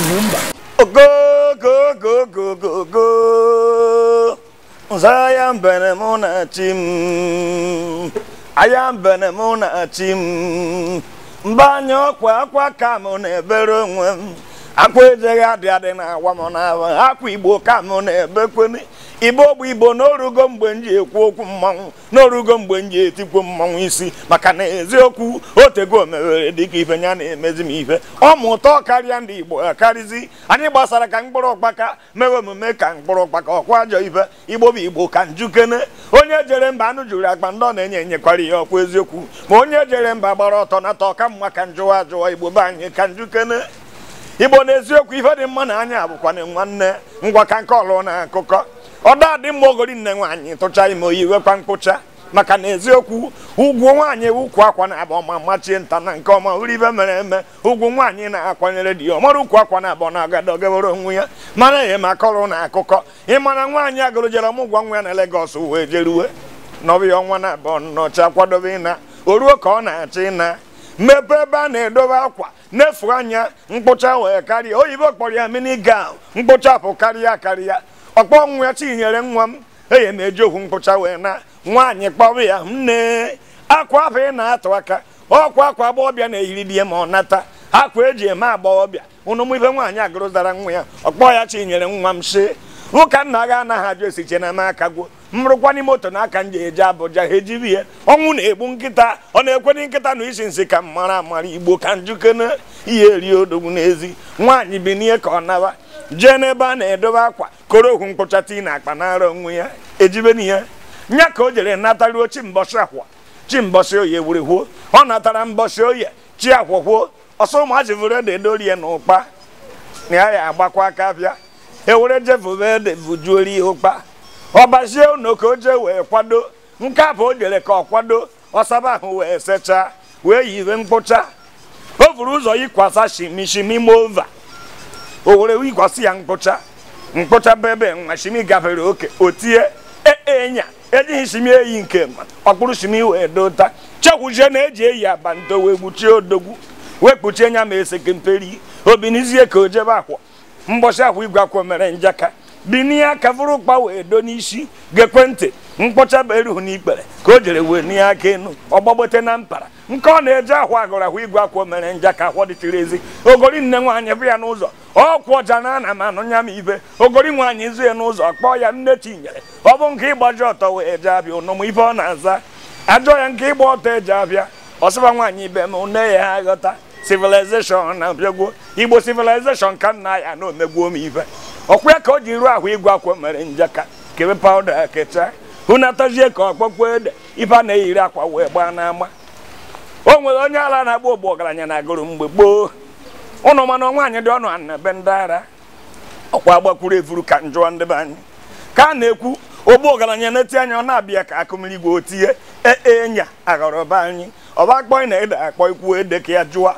Go go go go go go. Zaya mbene muna chim. Aya mbene muna chim. Mbanyo kwa kwa ka mụ na-ebere onwe m. Akwa ejeghị adị adị na agwa m na akwa Igbo ka mụ na-ebekwene. Igbo bụ Igbo n'orugo mgbe m ji ekwu okwu mmanwụ, n'orugo mgbe m ji etikwu mmanwụ isi, maka na eziokwu otego mewere dịka ife ya na-emezi m ife. Ọ mụtọ karịa ndị Igbo akarịzi. Anyị gbasara ka mkpụrụ ọkpaka mewe omume ka mkpụrụ ọkpaka ọkwa ajọ ife. Igbo bụ Igbo ka njukene. Onye jere mba anụ juru akpa ndị ọ na-enye enyekwara ya ọkwa eziokwu. Ma onye jere mba gbara ọtọ nata ọka mma ka njụwa ajụwa. Igbo be anyị ka njukene. Igbo n'eziokwu ife dị mma na anya bụkwana nwanne ngwa ka nke ọlụ na akụkọ. Ọ da-adị mma ogori nne nwaanyị tụcha ime oyi wekwa mkpụcha, maka na eziokwu ugwu nwaanyị ukwu akwa na-abụ ọma machie nta na nke ọma uru ibe mere eme. Ugwu nwaanyị na-akwanyere di ya ọmara ukwu akwa na-abụ na agadogewere onwe ya mara ya ma kọrọ na akụkọ. Ịmara nwaanyị agụrụ jere ọmụgwọ nwa ya na Legọs wee jeruwe nọbịa ọnwa na abụọ nnọcha kwadobe ịna o ruo ka ọ na-achọ ịna mmepe ebe a na-edobe akwa nefu anya mkpụcha wee karịa. Oyibo kpọrọ ya mini gown, mkpụcha pụ karịa karịa. Ọkpọ nwa ya Chinyere nwa m eye m eji okwu mkpụcha wee na nwaanyị kpọrọ ya nne akwa afọ ị na-atụ aka ọkwa akwa agbọghọbịa na-eyiri di ya ma ọ nata akwa eji eme agbọghọbịa ụnụ mụ ife nwaanyị agụrụ zara nwa ya. Ọkpọ ya Chinyere nwa m shi nwoke nna gị anaghị ajụ esiche na m aka gwuo mrụkwanị moto n'aka m ji eje Abuja ha ejibi ya. Ọnwụ na-egbu nkịta ọ na-ekweni nkịta na isi nsị ka m mara amara. Igbo ka njukene ihe eri odogwu n'ezi. Nwaanyị binie ka ọ naba jee n'ebe a na-edobe akwa koro okwu mkpụcha tii na akpa nara onwe ya ejibeni ya nya ka o jere nataruo chi mbọsị akwa chi mbọsị oye were hụo. Ọ natara mbọsị oye chi akwọkwuo ọsọ ụmụazị vụrụ ede edorie na ụkpa na ya ya agbakwa aka abịa ewere jevube ede vujuori ihe ụkpa ọbazie ụnọ ka o jee wee kwado nke abụ o jere ka ọ kwado ọsaba ahụ wee sechaa wee yiwe mkpụcha. O vuru ụzọ yikwasa shimishimi mova o were yikwasị ya mkpụcha mkpụcha bụ ebe nwa shimi gafere oke o tie enya ejighị shimi eyi nke ma ọkpụrụ shimi wee dota chekwuchie na-eji eyi abanto wee gbuchie odogwu wee kpuchie nya ma eseke mperi obinizie ka o jebe akwa mbọsị akwa igwe akwa mere njaka binie aka vụrụ ụkpa wee do n'isi gekwentị mkpọcha bụ erughị n'ikpere ka o jere wee nie aka enu ọgbagbote na mpara nke ọ na-eje ahụ agụrụ ahụ igwe akwa mere njaka ahụ dịtịrị ezi. Ogori nne nwaanyị bụ ya n'ụzọ ọkwụ ọja na ana m anụ nya m ibe ogori nwaanyị zu ya n'ụzọ kpọọ ya nne Chinyere ọ bụ nke ịgbaji ọtọ wee je abịa ụnụmụ ife ọ na-aza ajọ ya nke ịgba ọtọ eje abịa ọsịba nwaanyị ibe m nne ya ha ghọta civilization na abịagwo Igbo civilization ka nna ya na omegbuo m ife ọkwa ya ka o ji ruo ahụ igwe akwa mere njaka kebe pawuda kecha hụnatazie ka ọkpọkpọ ede ife a na-eyiri akwa wee gbaa n'ama. O nwere onye ala na-agba ogbo ọgaranya na agụrụ mgbe gboo ụnụ mana nwaanyị dị ọnụ ana be ndị ara ọkwa agbakwuru efuru ka njụọ ndị be anyị ka a na-ekwu ogbo ọgaranya na-eti anya ọ na-abịa ka akụmmiri igwe otinye enya aghọrọ be anyị ọba akpọ na ede akpọ ikwu ede ka ya jụọ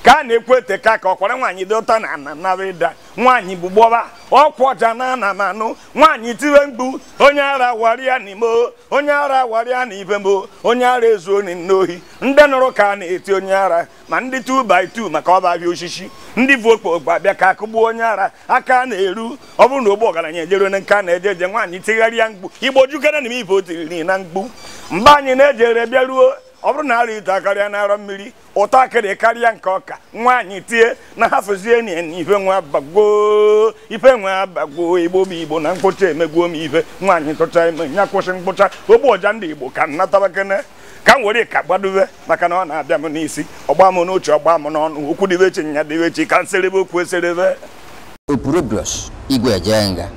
ka a na-ekwu ete ka ka ọkwara nwaanyị dị ụta na ana nara ịda nwaanyị bụ gbọba ọkwụ ọja na ana m anụ nwaanyị tiwe mkpu onye ara warịa n'ime onye ara warịa na ibe mbụ onye ara ezuo n'ohi ndị nụrụ ka a na-eti onye ara ma ndị 2x2 maka ọba abịa osisi ndị bụ okpokpo abịa ka akụgbuo onye ara aka na-eru ọ bụrụ na ogbo ọgaranya ejere onye nke a na-eje eje nwaanyị tigharịa mkpu Igbo jukere na m ibe o tiriri na mkpu mgbe anyị na-ejere bịaruo ọ bụrụ na ara ite karịa na arọ mmiri ụtọ akịrị karịa nke ọka nwaanyị tie na hafụzie na ife nwa bagwo ife nwa bagwo Igbo bụ Igbo na mkpụcha emegbuo m ife nwaanyị tụcha ime ya kwụsị mkpụcha ogbu ọja ndị Igbo ka nnatabakene ka m were ka gbadobe maka na ọ na-abịa m n'isi ọgba m n'uche ọgba m n'ọnụ okwu dịbe echi nya dịbe echi ka nserebe okwu eserebe. Opurobios Igwe Ejenga.